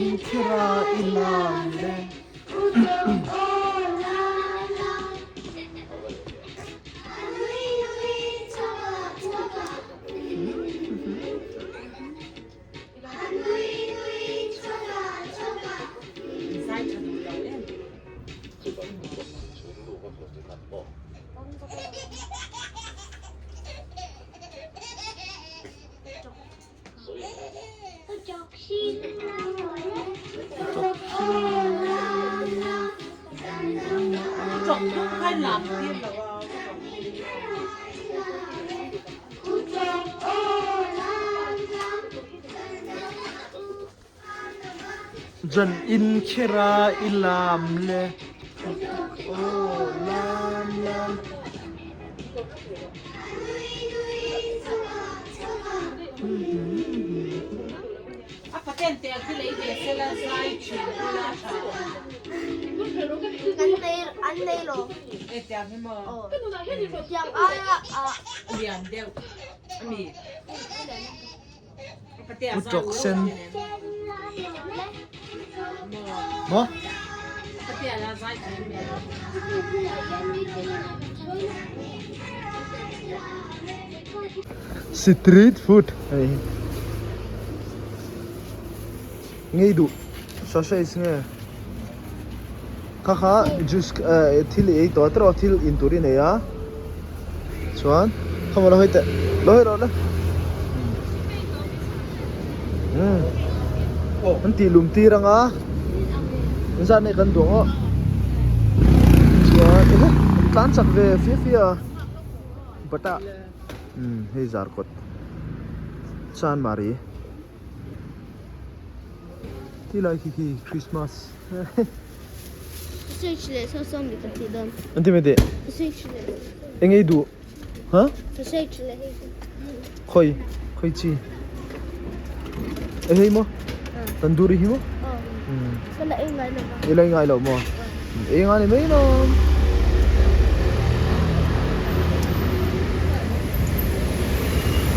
Inthira i lam le. Zan in khera i lam le aw lam lam. Uṭawk sen maw? Street food hei hi ngei duh sausage nge kha kha juice thil i ei tawh a tiraw thil in tur i nei a chuan khawmaw lo hawi teh lo hawi rawh le umm an tih lum tir anga engzat nge kan duh ang aw chuan eng an tlan chak ve fia fia a bata umm hei zarkawt chanmari ti lai khi khi Christmas Sausage leh sausage mi ka ti dawn. An ti mai teh. Sausage leh. Eng ei duh? Ha? Sausage leh hei. Khoi, khoi chi. Ei hei maw? Tandoori hi maw? Ka la ei ngai lo va. Ei la ei ngai lo maw? Ei ngai ni mai lo.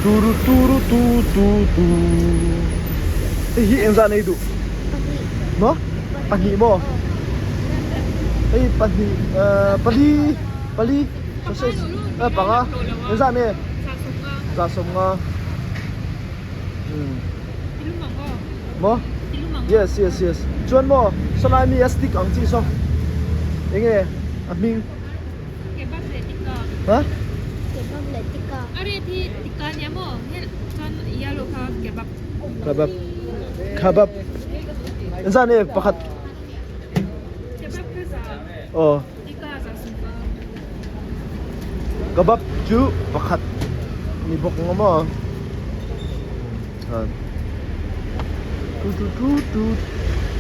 Turu turu tu tu tu. Hei hi engzah nei duh? Maw? Pahnih maw? Hei pahnih pali pali sausage panga engzah nge? Za sawmnga. Maw? Yes yes yes. Chuan maw sawlai mi a stick ang chi saw enge a hming? Kebab leh tikka. Ha? Kebab leh tikka. A red hi tikka nia maw? Hel chuan yellow kha kebab. Kebab. Kebab. Engzah nge pakhat? Kebab kha za. Aw. Tikka za sawmnga. Kebab chu pakhat ni bawk ang maw? Tu tu tu tu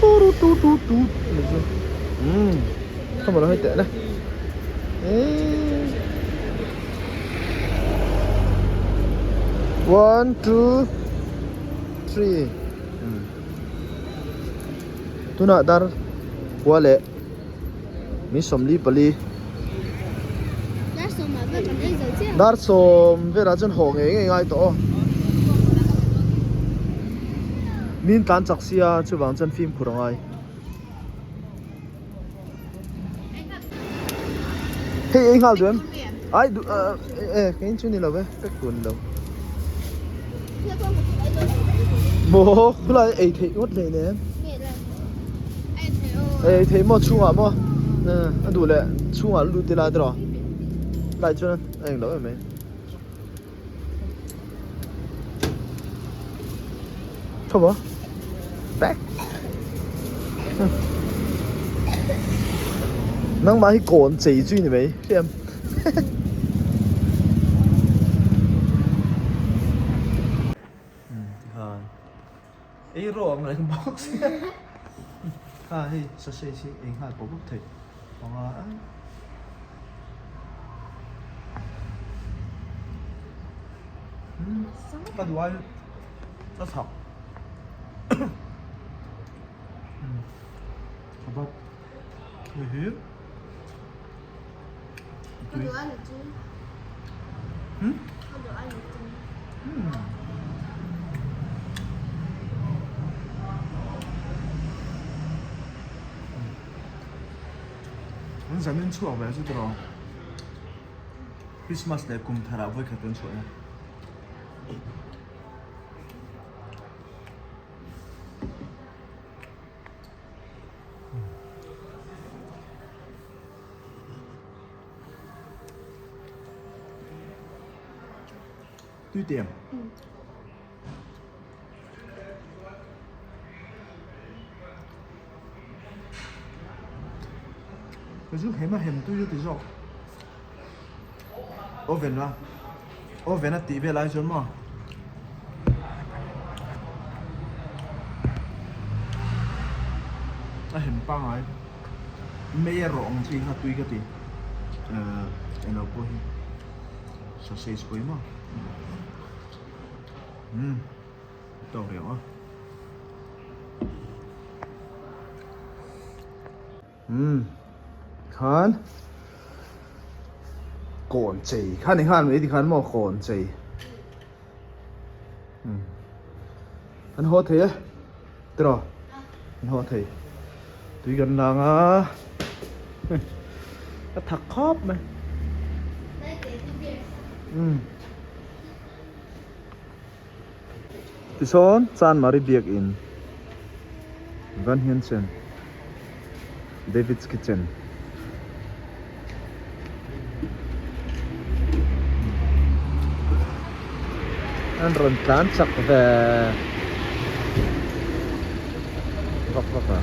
tu tu tu tu tu umm không mà nó hơi tệ đây one two three tunah dar kua leh min sawmli pali dar sawm velah chuan haw ngei ngei ngai tawh aw min tlan chak sia chuvang chuan fimkhur a ngai. Hei ei nghal duh em? Ai duh eh eh kei chu ni lo ve pek tur ni lo. Maw khulai ei theih ngawt hlei nen. Ei theih maw chhungah maw a duh leh chhungah lut ila tiraw lai chuan a englo em mai. Tho maw? Back. Nangmah hi kawn chei chu i ni mai hriam. Tikhan ei rawh ang reng bawk sia. Kha hei sausage hi ei nghal pawp pawp theih panga a. Ka duh ai. A thak. Kebab. Hei hi. Ka duh a ni chu. Ka duh a ni chu. An zanin chhuak ve chu tiraw. Christmas leh kum thar ah vawi khat kan chhuah na. Tui tiang. Ka chu hem a hem tui chu ti zawk. Oven a oven a tih vel ai chuan maw a hem pangai mei a rawh ang chi kha tui ka ti ehh englo pawh hi sausage pawh hi maw umm tawk rih ang aw umm khan kawn chei kha ni khan mai tikhan maw kawn chei umm an haw thei e tiraw an haw thei tui kan lang a a thak khawp mai umm tichuan chanmari biakin Van hian chen David's kitchen an rawn tlan chak ve vak vak a.